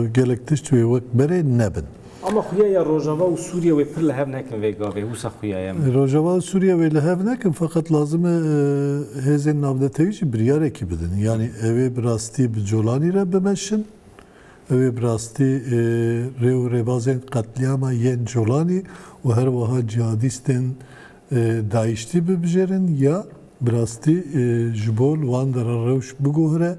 e, gelek tişt wê wek berê nebin. Ama xuya ya Rojava û Sûriye wê pir li hev nekin vê gavê, wisa xuya ye min. Rojava û Sûriye wê li hev nekin, feqet lazim e, e, hêzên navnetewî jî biryarekî bidin. Yanî ew ê bi rastî bi Colanî re bimeşin, ew ê bi rastî, e, rê û rêbazên qetlîama yên Colanî û her wiha cihadîstên, e, DAIŞ'tî bibijêrin ya bi rastî, e, ji bo li wan dera rewş biguhire,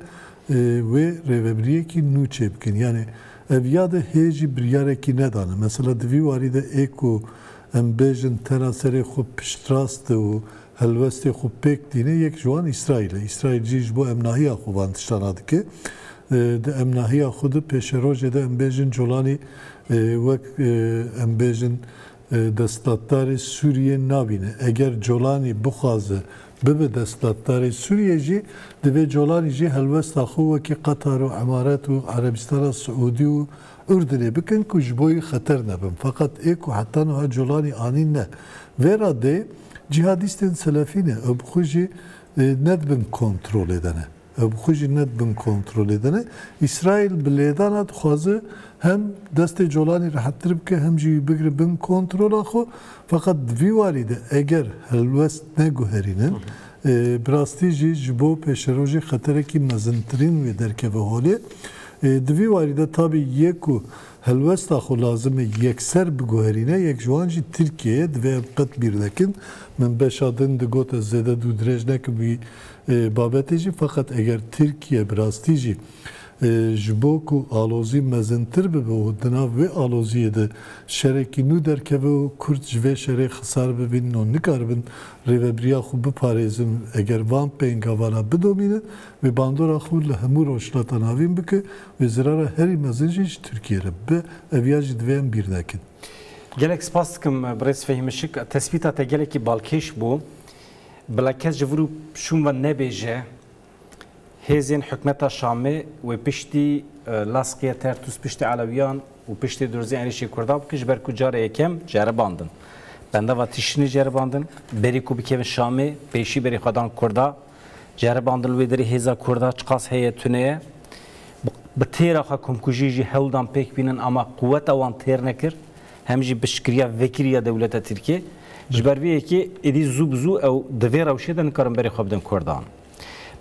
e, wê rêvebiriyekî nû çêbikin. Yanî ev ya de hê jî biryarekî nedane. Mesela di vî warî de ê ku em bêjin tena serê xwe piştrast e û helwestê xwe pêk tîne, yek ji wan Îsraîl e. Îsraîl jî ji bo emnahiya xwe van tiştana dike. E, di emnahiya xwe de pêşerojê de em bêjin Colanî, e, wek, e, em bêjin, e, desthilatdarê Sûriyê nabîne. Eger Colanî bixwaze bibe desthilatdarê Sûriyê jî, divê Colanî jî helwesta xwe wekî Qatar û Emaret û Erebistana Siûdî û Urdunê bikin ku ji bo wî xeter nebin. Feqet ê ku heta niha Colanî anîn ne. Vê radeyê cîhadîstên selefî ne. Ew bi xwe jî, e, ne di bin kontrolê de ne. Ew bi xwe jî ne di bin kontrolê de ne. Îsraîl bi lêdana dixwaze hem destê Colanî rehettir bike, hem jî wî bigire bin kontrola xwe. Feqet di vî warî de eger helwest neguherînin, e, bi rastî jî ji bo pêşerojê xeterekî mezintirîn wê derkeve holê. E, di vî warî de tabî yê ku helwesta xwe lazim e yekser biguherîne, yek ji wan jî Tirkiye ye, divê em qet bîr nekin. Min beşa din digot ez zêde dû dirêj nekim wî, e, babetê jî, feqet eger Tirkiye bi rastî jî, e, ji bo ku alozî mezintir bibe û di nav vê aloziyê de şerekî nû derkeve û Kurd ji vê şerê xisar bibînin û nikaribin rêvebiriya xwe biparêzin, eger van pêngavana bidomînin, wê bandora xwe li hemû Rojhilata Navîn bike, wê zirara herî mezin jî ji Tirkiye re bibe. Ev ya jî divê em bîr nekin. Gelek spas dikim, birêz Fehîm Işik. Tespîta te gelekî balkêş bû. Bila kes ji vir û şûn ve nebêje, hêzên hikûmeta Şamê wê piştî, e, Lasqiye Tertûs, piştî Elewiyan û piştî Durzê êrîşê Kurda bikin, ji ber ku carê yekem ceribandin. Bendava Tişrînê ceribandin, berî ku bikevin Şamê, pêşî berî xwe dan Kurda, ceribandin li wê derê hêza Kurda çiqas heye tune ye. Bi, bi têra xwe komkujî jî hewl dan pêk bînin, ama quweta wan têr nekir. Hem jî piştgiriya vekirî ya dewleta Tirkiyê. Ji ber vê yekê êdî zû bi zû ew di vê rewşê de nikarin berê xwe bidin Kurdan.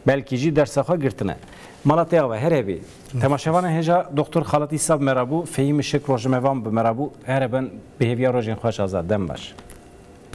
Belkî jî dersa xwe girtine. Mala te ava her hebî. Temaşevanên hêja Doktor Xalit Îsa bi me re bû, Fehîm Işik rojnamevan bi me re bû. Here bin bi hêviya rojên xweş, azad. Dem baş.